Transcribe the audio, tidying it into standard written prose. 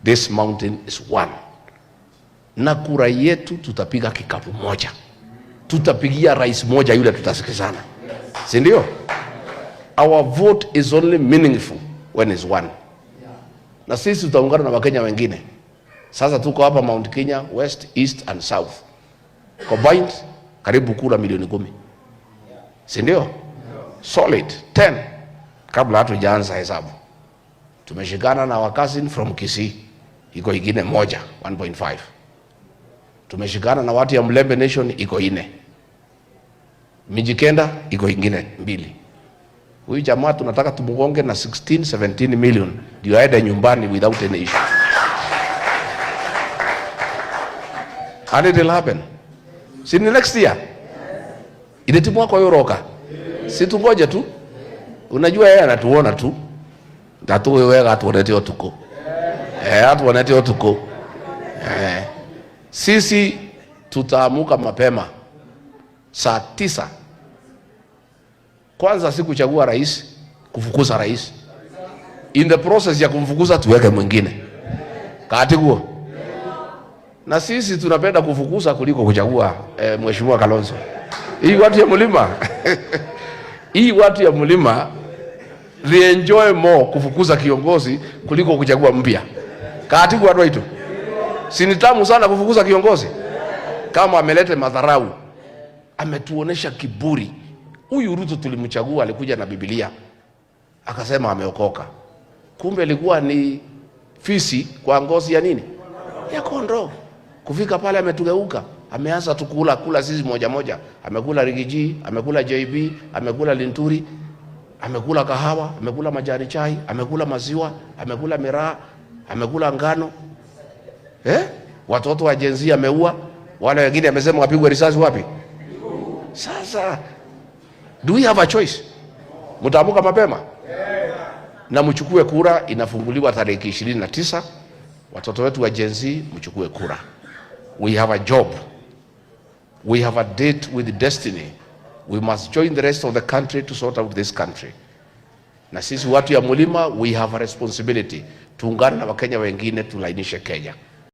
This mountain is one. Na kura yetu tutapiga kikapu moja, tutapigia rais moja yule, tutasikizana, si ndio? Our vote is only meaningful when it's one. Na sisi tutaungana na Wakenya wengine. Sasa tuko hapa Mount Kenya, West, East and South, combined karibu kura milioni 10, si ndio? Solid 10 kabla hatujaanza hesabu. Tumeshikana na our cousin from Kisii, iko ingine moja 1.5. Tumeshikana na watu ya Mulembe Nation, iko ine. Mijikenda iko ingine mbili. Huyu jamaa tunataka tumgonge na 16 17 million ndio aende nyumbani without any issue. And it will happen. Si ni next year? Ile timu wako yoroka. Si tungoje tu. Unajua yeye anatuona tu. Ndatuwe wega atuonete utuko. Eh, atuonete utuko. Eh. Sisi tutaamuka mapema saa 9. Kwanza si kuchagua rais, kufukuza rais. In the process ya kumfukuza tuweke mwingine. Katiguo. Na sisi tunapenda kufukuza kuliko kuchagua, Mheshimiwa Kalonzo. Hii watu ya mlima. Hii watu ya mlima they enjoy more kufukuza kiongozi kuliko kuchagua mpya. Katiguo watu wetu. Si ni tamu sana kufukuza kiongozi? Kama ameleta madharau, ametuonesha kiburi. Huyu Ruto tulimchagua, alikuja na Biblia akasema ameokoka, kumbe alikuwa ni fisi kwa ngozi ya nini? Ya kondoo. Kufika pale ametugeuka, ameanza tukula kula sisi moja moja. Amekula Rigiji, amekula JB, amekula Linturi, amekula kahawa, amekula majani chai, amekula maziwa, amekula miraa, amekula ngano. Watoto wa Gen Z ameua, wale wengine amesema wapigwe risasi wapi? Sasa do we have a choice? Mtaamuka mapema na mchukue kura. Inafunguliwa tarehe 29. Watoto wetu wa Gen Z, mchukue kura. We have a job. We have a date with destiny. We must join the rest of the country to sort out this country. Na sisi watu ya mlima, we have a responsibility. Tuungane na Wakenya wengine tulainishe Kenya.